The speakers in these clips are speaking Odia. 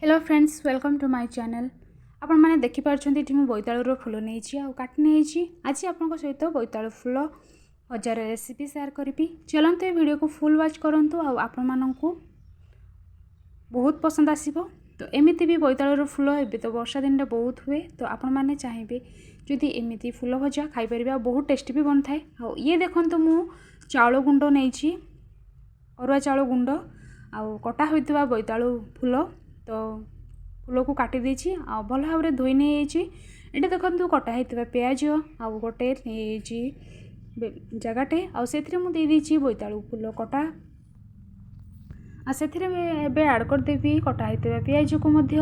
Hello friends, welcome to my channel. ଆପଣମାନେ ଦେଖିପାରୁଛନ୍ତି, ଏଠି ମୁଁ ବୋଇତାଳୁର ଫୁଲ ନେଇଛି ଆଉ କାଟି ନେଇଛି। ଆଜି ଆପଣଙ୍କ ସହିତ ବୋଇତାଳୁ ଫୁଲ ଭଜାର ରେସିପି ସେୟାର କରିବି। ଚାଲନ୍ତୁ, ଏ ଭିଡ଼ିଓକୁ ଫୁଲ୍ ୱାଚ୍ କରନ୍ତୁ ଆଉ ଆପଣମାନଙ୍କୁ ବହୁତ ପସନ୍ଦ ଆସିବ। ତ ଏମିତି ବି ବୋଇତାଳୁର ଫୁଲ ଏବେ ତ ବର୍ଷା ଦିନରେ ବହୁତ ହୁଏ। ତ ଆପଣମାନେ ଚାହିଁବେ ଯଦି ଏମିତି ଫୁଲ ଭଜା ଖାଇପାରିବେ ଆଉ ବହୁତ ଟେଷ୍ଟି ବି ବନିଥାଏ। ଆଉ ଇଏ ଦେଖନ୍ତୁ, ମୁଁ ଚାଉଳ ଗୁଣ୍ଡ ନେଇଛି, ଅରୁଆ ଚାଉଳ ଗୁଣ୍ଡ ଆଉ କଟା ହୋଇଥିବା ବୋଇତାଳୁ ଫୁଲ। ତ ଫୁଲକୁ କାଟି ଦେଇଛି ଆଉ ଭଲ ଭାବରେ ଧୋଇ ନେଇଯାଇଛି। ଏଠି ଦେଖନ୍ତୁ, କଟା ହେଇଥିବା ପିଆଜ ଆଉ ଗୋଟେ ନେଇଯାଇଛି ଜାଗାଟେ ଆଉ ସେଥିରେ ମୁଁ ଦେଇଦେଇଛି ବୋଇତାଳୁ ଫୁଲ କଟା ଆଉ ସେଥିରେ ଏବେ ଆଡ଼୍ କରିଦେବି କଟା ହେଇଥିବା ପିଆଜକୁ ମଧ୍ୟ।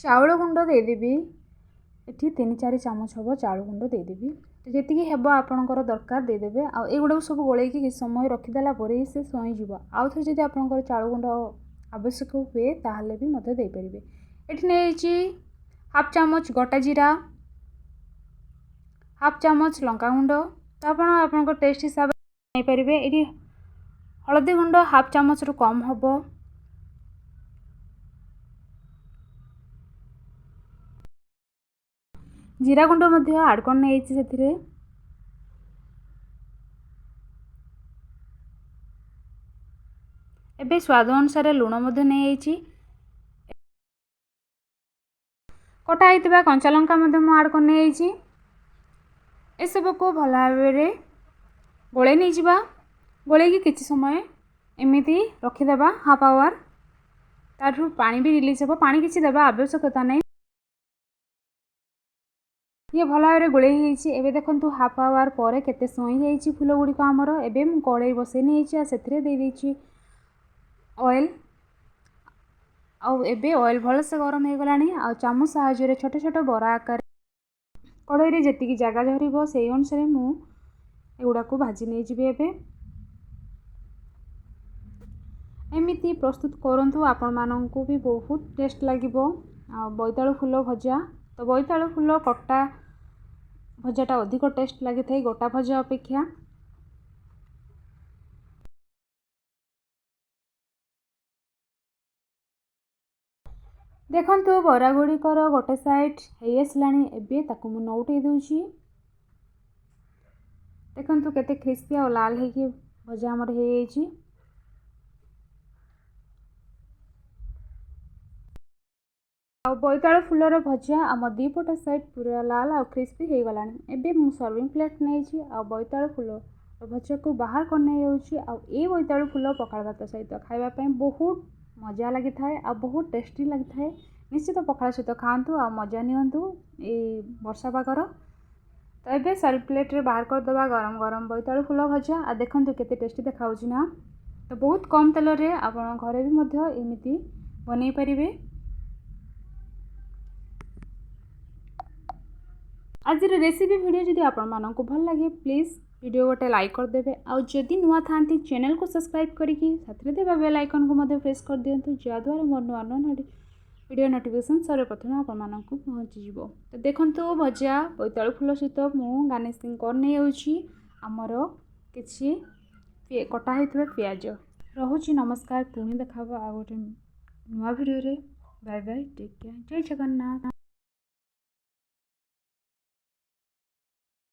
ଚାଉଳ ଗୁଣ୍ଡ ଦେଇଦେବି ଏଠି, 3-4 ଚାମଚ ହେବ ଚାଉଳ ଗୁଣ୍ଡ ଦେଇଦେବି। ତ ଯେତିକି ହେବ ଆପଣଙ୍କର ଦରକାର ଦେଇଦେବେ। ଆଉ ଏଗୁଡ଼ାକୁ ସବୁ ଗୋଳେଇକି କିଛି ସମୟ ରଖିଦେଲା ପରେ ସେ ଶୋଇଯିବ। ଆଉ ଥରେ ଯଦି ଆପଣଙ୍କର ଚାଉଳ ଗୁଣ୍ଡ ଆବଶ୍ୟକ ହୁଏ, ତାହେଲେ ବି ମଧ୍ୟ ଦେଇପାରିବେ। ଏଠି ନେଇଯାଇଛି ହାଫ୍ ଚାମଚ ଗୋଟା ଜିରା, ହାଫ୍ ଚାମଚ ଲଙ୍କାଗୁଣ୍ଡ। ତ ଆପଣ ଆପଣଙ୍କ ଟେଷ୍ଟ ହିସାବରେ ନେଇପାରିବେ। ଏଠି ହଳଦୀ ଗୁଣ୍ଡ ହାଫ୍ ଚାମଚରୁ କମ୍ ହେବ। ଜିରା ଗୁଣ୍ଡ ମଧ୍ୟ ଆଡ଼୍ କରି ନେଇଛି ସେଥିରେ। ଏବେ ସ୍ୱାଦ ଅନୁସାରେ ଲୁଣ ମଧ୍ୟ ନେଇଯାଇଛି। କଟା ହେଇଥିବା କଞ୍ଚା ଲଙ୍କା ମଧ୍ୟ ମୁଁ ଆଡ଼୍ କରି ନେଇଯାଇଛି। ଏସବୁକୁ ଭଲ ଭାବରେ ଗୋଳେଇ ନେଇଯିବା। ଗୋଳେଇକି କିଛି ସମୟ ଏମିତି ରଖିଦେବା, ହାଫ୍ ଆୱାର। ତାଠୁ ପାଣି ବି ରିଲିଜ୍ ହେବ, ପାଣି କିଛି ଦେବା ଆବଶ୍ୟକତା ନାହିଁ। ଇଏ ଭଲ ଭାବରେ ଗୋଳେଇ ହେଇଯାଇଛି। ଏବେ ଦେଖନ୍ତୁ, ହାଫ୍ ଆୱାର ପରେ କେତେ ଶୋଇ ଯାଇଛି ଫୁଲ ଗୁଡ଼ିକ ଆମର। ଏବେ ମୁଁ କଡ଼େଇ ବସେଇ ନେଇଛି ଆଉ ସେଥିରେ ଦେଇଦେଇଛି ଅଏଲ୍। ଆଉ ଏବେ ଅଏଲ୍ ଭଲସେ ଗରମ ହେଇଗଲାଣି ଆଉ ଚାମଚ ସାହାଯ୍ୟରେ ଛୋଟ ଛୋଟ ବରା ଆକାର କଡ଼େଇରେ ଯେତିକି ଜାଗା ଧରିବ, ସେଇ ଅନୁସାରେ ମୁଁ ଏଗୁଡ଼ାକୁ ଭାଜି ନେଇଯିବି। ଏବେ ଏମିତି ପ୍ରସ୍ତୁତ କରନ୍ତୁ, ଆପଣମାନଙ୍କୁ ବି ବହୁତ ଟେଷ୍ଟ ଲାଗିବ। ଆଉ ବୋଇତାଳୁ ଫୁଲ ଭଜା, ତ ବୋଇତାଳୁ ଫୁଲ କଟା ଭଜାଟା ଅଧିକ ଟେଷ୍ଟ ଲାଗିଥାଏ ଗୋଟା ଭଜା ଅପେକ୍ଷା। ଦେଖନ୍ତୁ, ବରା ଗୁଡ଼ିକର ଗୋଟେ ସାଇଡ଼୍ ହେଇ ଆସିଲାଣି। ଏବେ ତାକୁ ମୁଁ ନଉଟେଇ ଦେଉଛି। ଦେଖନ୍ତୁ, କେତେ କ୍ରିସ୍ପି ଆଉ ଲାଲ ହେଇକି ଭଜା ଆମର ହେଇଯାଇଛି। ଆଉ ବୋଇତାଳୁ ଫୁଲର ଭଜା ଆମ ଦୁଇପଟ ସାଇଡ଼୍ ପୁରା ଲାଲ ଆଉ କ୍ରିସ୍ପି ହେଇଗଲାଣି। ଏବେ ମୁଁ ସର୍ଭିଂ ପ୍ଲେଟ୍ ନେଇଛି ଆଉ ବୋଇତାଳୁ ଫୁଲ ଭଜାକୁ ବାହାର କରି ନେଇଯାଉଛି। ଆଉ ଏଇ ବୋଇତାଳୁ ଫୁଲ ପଖାଳ ଭାତ ସହିତ ଖାଇବା ପାଇଁ ବହୁତ ମଜା ଲାଗିଥାଏ ଆଉ ବହୁତ ଟେଷ୍ଟି ଲାଗିଥାଏ। ନିଶ୍ଚିତ ପଖାଳ ସହିତ ଖାଆନ୍ତୁ ଆଉ ମଜା ନିଅନ୍ତୁ ଏଇ ବର୍ଷା ପାଗର। ତ ଏବେ ସର୍ଭିଂ ପ୍ଲେଟ୍ରେ ବାହାର କରିଦେବା ଗରମ ଗରମ ବୋଇତାଳୁ ଫୁଲ ଭଜା। ଆଉ ଦେଖନ୍ତୁ, କେତେ ଟେଷ୍ଟି ଦେଖାହେଉଛି ନା? ତ ବହୁତ କମ୍ ତେଲରେ ଆପଣ ଘରେ ବି ମଧ୍ୟ ଏମିତି ବନେଇ ପାରିବେ। ଆଜିର ରେସିପି ଭିଡ଼ିଓ ଯଦି ଆପଣମାନଙ୍କୁ ଭଲ ଲାଗେ, ପ୍ଲିଜ୍ ଭିଡ଼ିଓ ଗୋଟେ ଲାଇକ୍ କରିଦେବେ। ଆଉ ଯଦି ନୂଆ ଥାଆନ୍ତି, ଚ୍ୟାନେଲକୁ ସବସ୍କ୍ରାଇବ୍ କରିକି ସାଥିରେ ଥିବା ବେଲ୍ ଆଇକନ୍କୁ ମଧ୍ୟ ପ୍ରେସ୍ କରିଦିଅନ୍ତୁ, ଯାହାଦ୍ୱାରା ମୋର ନୂଆ ନୂଆ ଭିଡ଼ିଓ ନୋଟିଫିକେସନ୍ ସର୍ବପ୍ରଥମେ ଆପଣମାନଙ୍କୁ ପହଞ୍ଚିଯିବ। ତ ଦେଖନ୍ତୁ, ଭଜା ବୋଇତାଳୁ ଫୁଲ ସହିତ ମୁଁ ଗାର୍ନିସିଂ କରିନେଇଯାଉଛି ଆମର କିଛି କଟା ହେଇଥିବା ପିଆଜ। ରହୁଛି, ନମସ୍କାର। ପୁଣି ଦେଖା ହେବ ଆଉ ଗୋଟେ ନୂଆ ଭିଡ଼ିଓରେ। ବାଏ ବାଏ, ଟେକ୍ କେୟାର, ଜୟ ଜଗନ୍ନାଥ।